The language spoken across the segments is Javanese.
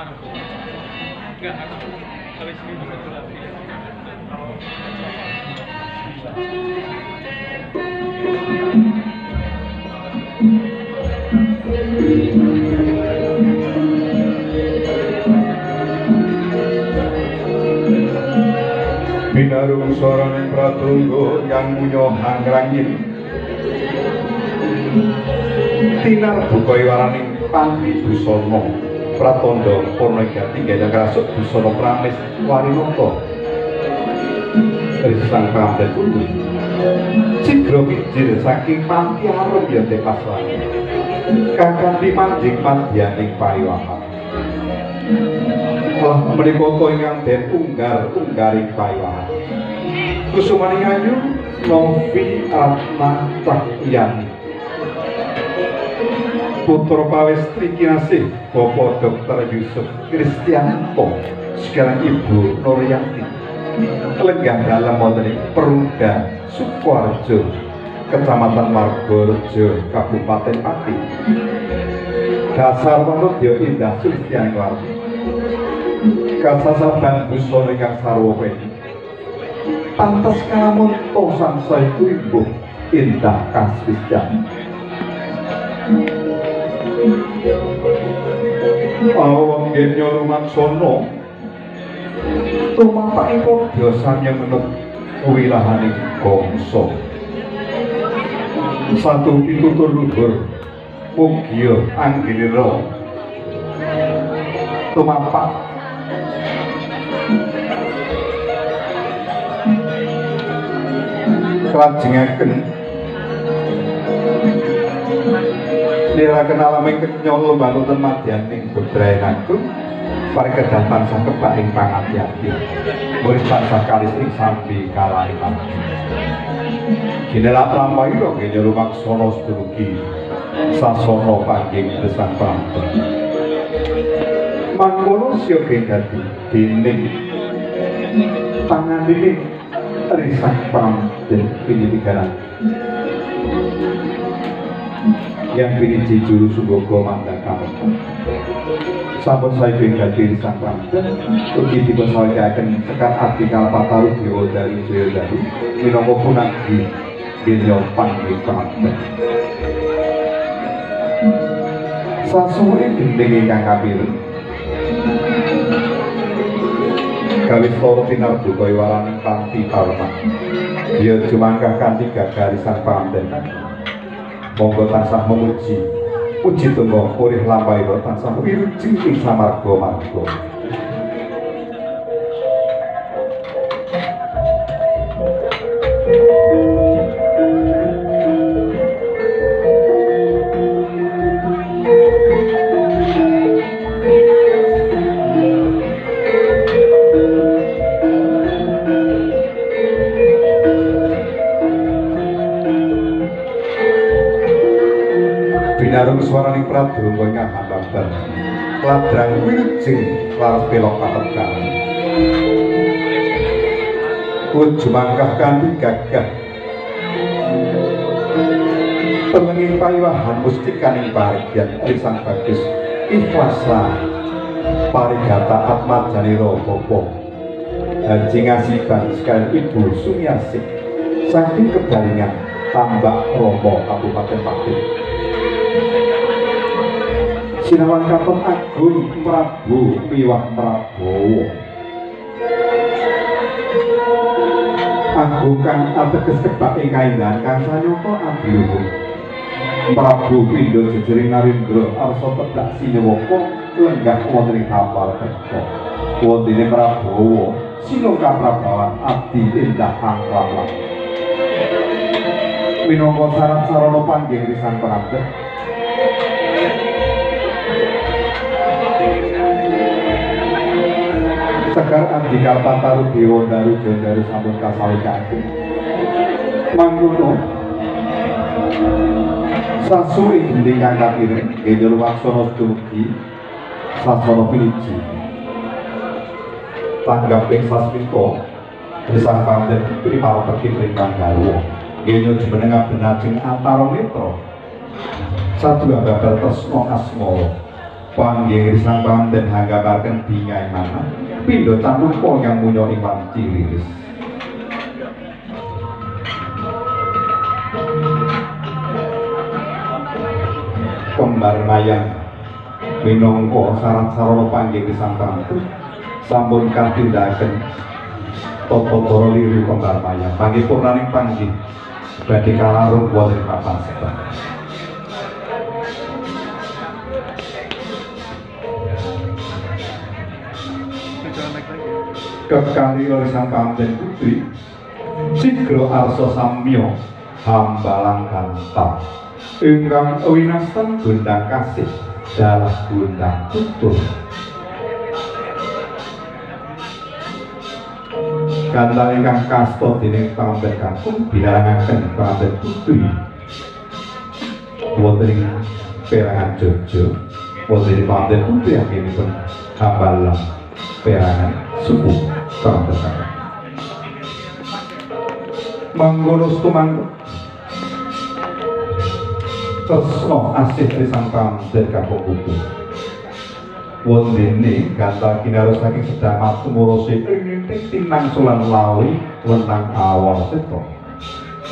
Enggak, aku habis ini mau lagi. Binarung swaraning pratungga yang munyo hangrangin tinar buka waraning panti busana pratandha purna gati gayang rasuk busana pramis warinata risang pamret kuwi sigra mijil saking panti arum ya tepas wae kakanthi manjing madyaning pariwahan lah menika ingkang den unggar-unggaring pariwahan kusumaning ayu Novi Ratna Cahyani putra pawestri kinasih Bapak Dr. Yusuf Kristianto sekarang Ibu Nuryanti lenggah dalem wonten ing Perumda Sukoharjo Kecamatan Margorejo Kabupaten Pati dasar manudya indah Sulistyani Warti kasasaban busana ingkang sarwa weni pantes kalamun sangsaya tuimbuh indah kasulistyani. Awang genya lumaksana tumapake padha samya menut wilahaning gangsa satu pitutur luhur mugia anggenira tumapak kelajengaken niraken alaming kenya lumbanten madyaning bebrayan agung parikedah tansah kebak ing pangati-ati murid tansah kalis ing sambi kalaing ginelak lampahira genya lumaksana sedumugi sasana panggih gesang pramben mangkono siyaga dadi dening pangandining risang pramben pinitigaran yang piniji juru sunggogo mandaka sampun sae dadi sang pramben ugi dipun sawetaraken sekar abdi kalpataru dewa daru jaya daru minangka punagi genya panggih pramben sasuwe gendhing ingkang kapireng gawe swara tinarbuka waraning panti parman ya jumangkah kanthi gagarisan pramben monggo tansah memuji puji tunggal urih lampahira tansah wilujeng ing samarga-marga. Binarung swaraning pradonga ingkang hambabar ladrang wilujeng laras pelok patekan ujumangkah kanthi gagah telenging payiwahan mustikaning parigyan risang bagus ikhlasa parigata atmajanira bapa Haji Ngasiban sekalian Ibu Sumiasih saking Kedalingan Tambak Romo Kabupaten Pati Sinawan katon agung Prabu miwah Prabowo agung kang ateges kebak ing kaendahan kang sanyata adiluhung Prabu pindha jejering narendra arsa teblak sinyawaka lenggah wonten ing kapal kerta wontene Prabowo sinoka Prabawan abdi endah angklaplah minangka syarat sarana panggih risang pramben Sekar abdi kalpataru dewa daru jaya daru sampun kasawikaken mangkono sasuwe gendhing kang kapireng genya lumaksana dumugi sasana piniji tanggaping sasmita risang pamret primarepeki pring garwa genya jumeneng abenajeng antara mitra sadu babar tresna asmara. Panggih sang panganten hanggabarken bingai manah pindha candupa ingkang munya ing wanci liris. Kembar mayang minangka syarat sarana panggih sang panganten sampun katindakaken tata cara liru kembar mayang panggih purnaning panggih badhe kalarung wonten papan setan. Kekali oleh sang panganten putri sigra arsa samya hambalang gantang ingkang winastan gondang kasih dalah gondang tutur. Gantal ingkang kasta dening panganten kakung bilarangaken panganten putri wonten ing perangan Jogja wonten ing panganten putri anggenipun hambalang perangan suku panganten kakung. Mangkono stumangkep tresna asih risang panganten kakung putri wondene gantal kinarus saking sedamat tumuruse ing tinangsulan lawi wenang awal seta.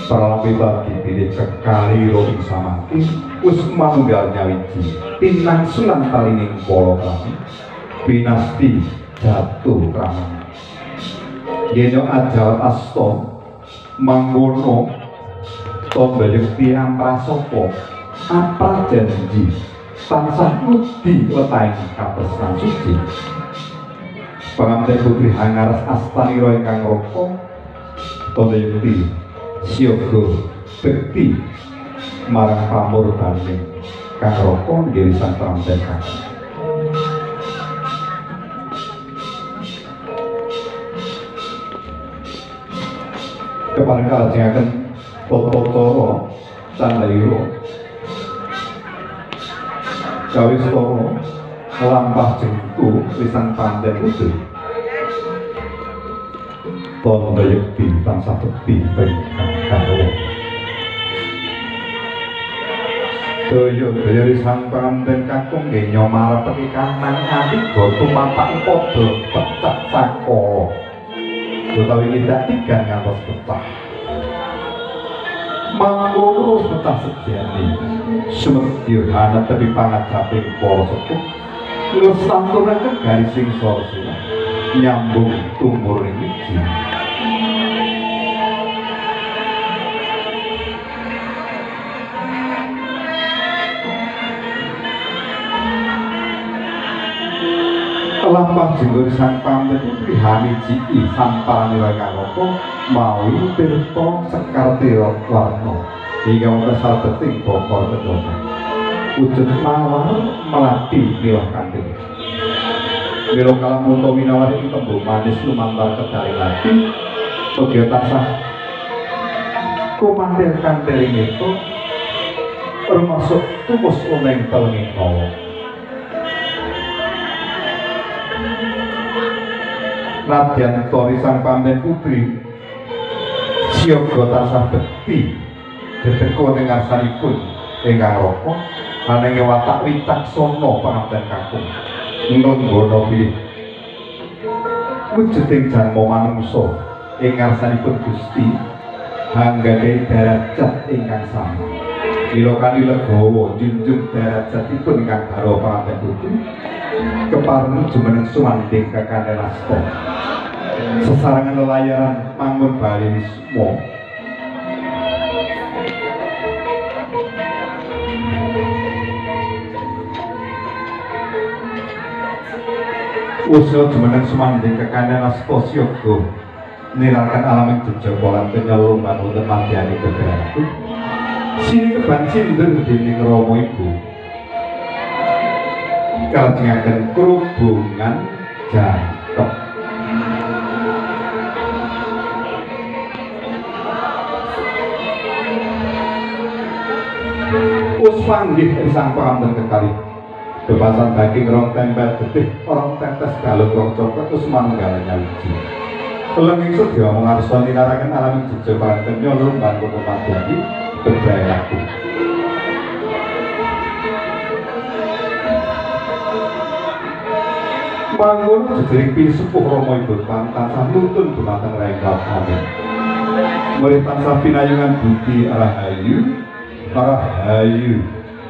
Pralambi dipilih kekaliro ing samangke wis manunggal nyawiji tinangsulan talining pala krami pinasti jatuh kraman. Yen ajawat asta mangkono tamba yekti amprasapa apra janji tansah ngudi wetahing katresnan suci. Panganten putri hangaras astanira ingkang raka tanda yekti siaga bekti marang pamurbaning kang raka nggih sang panganten kakung. Kepareng kalajengaken tata cara candayura kawistara lampah jengku lisang panganten putri tanda yekti tansah bekti ingkang garwa. Daya-daya risang panganten kakung nggih nyomarep kanang atiga tumapak padha pecah sakala utawi ngidak tigan ngantos pecah. Mangkono pecah sejati sumedya hanetepi pangajaping para sepuh nglesantunaken garising sora nyambung tumurning wiji. Lampah jenggur sang panganten putri hamiji samparanira ingkang raka mawi tirta sekar warna hingga wonten salebeting bokor kencana wujud mawar melati milah kanthil mila kalamun winawari ing tembung manis lumantar kedaling lati ugi tansah kumantir kantiling itu rumasuk tumus oneng telenging hawa. Nadyan tori sang panganten putri siaga tansah bekti dedeka ing ngarsanipun ingkang raka ananging watak wicaksana panganten kakung nunggono bilih wujuding janma manungsa ing ngarsanipun Gusti hanggadhahi derajat ingkang sami. Mila kanthi legawa junjung derajatipun ingkang garwa panganten putri kepareng jumeneng sumandhing kakane nasta sesarengan lelayaran mangun bali wisma. Usul jumeneng sumandhing kakane nasta siaga niraraken alaming jejaka lan penyelumban wonten madyani beberatu sini keban sindur dening Rama Ibu kalajengaken krubungan jangkep. Wis panggih sang panganten kekalih bebasan daging rong tempel getih rong tetes galung rong coklat wis manunggal nyawiji. Lenging sedya ngarsa ninaraken alaming jejaka lan kenya lumban kota madyani bebraya laku. Mangun jejering pinisepuh Rama Ibu tansah nuntun dumateng Rayi Amin. Murid tansah pinayungan budi rahayu, rahayu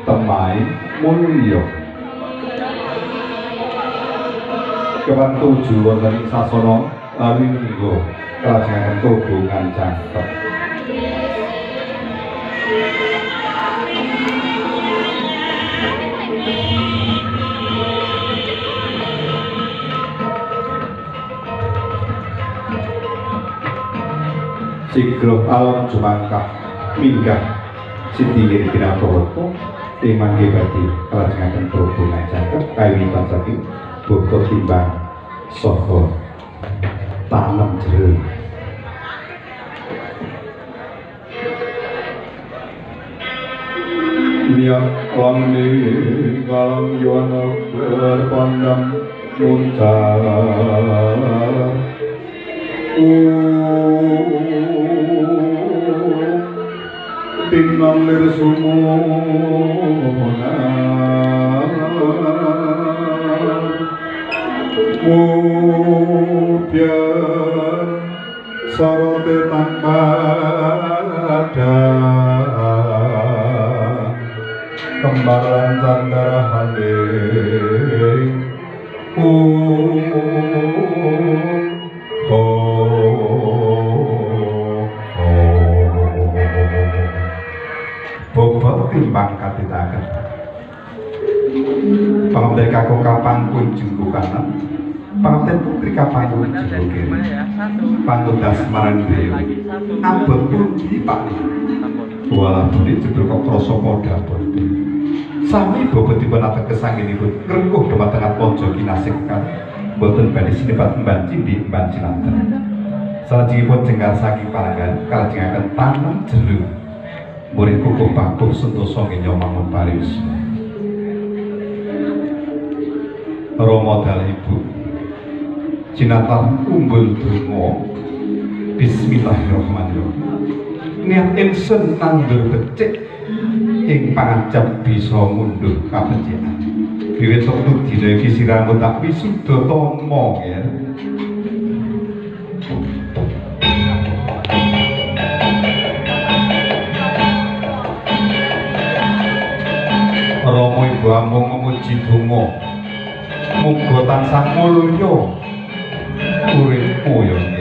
temai mulya. Kewan tuju wonten ing sasana rinengga kalajengaken kobongan cangkem. Sigra alam jumangkah minggah siti ing pinatoro ing mangke badhe kalajengaken kobongan cangkem kawiwitan saking bobot timbang saha tanem jero. Niat langni kalang yuwana berpandang muncar tinam lir sumunar mubyar sorote tanpa ada kembaran candara handing bobot timbang katitaken pangabden kakung kapangkun jenggo kanan pangabden putri kapangkun jenggo kiri panggodas marang dewa abot pundi Pak walah budi jebul kok krasa padha abote sami bobotipun ateges anggenipun ngrengkuh dumateng atmaja kinasih kang boten badhe sinebat emban cindhi emban cinanten. Salajengipun jengkar saking palanggan kalajengaken tanem jero murid kukuh pakuh sentosa ngenya mangun pariwisma. Rama dalah ibu cinatan umbul donga bismillahirrahmanirrahim. Niat ingsun nandur becik ing pangajap bisa ngunduh kabecikan. Wiwit wektu dina iki siramu tak wisuda tama ya. Rama ibu amung memuji donga. Muga tansah mulya uripmu ya.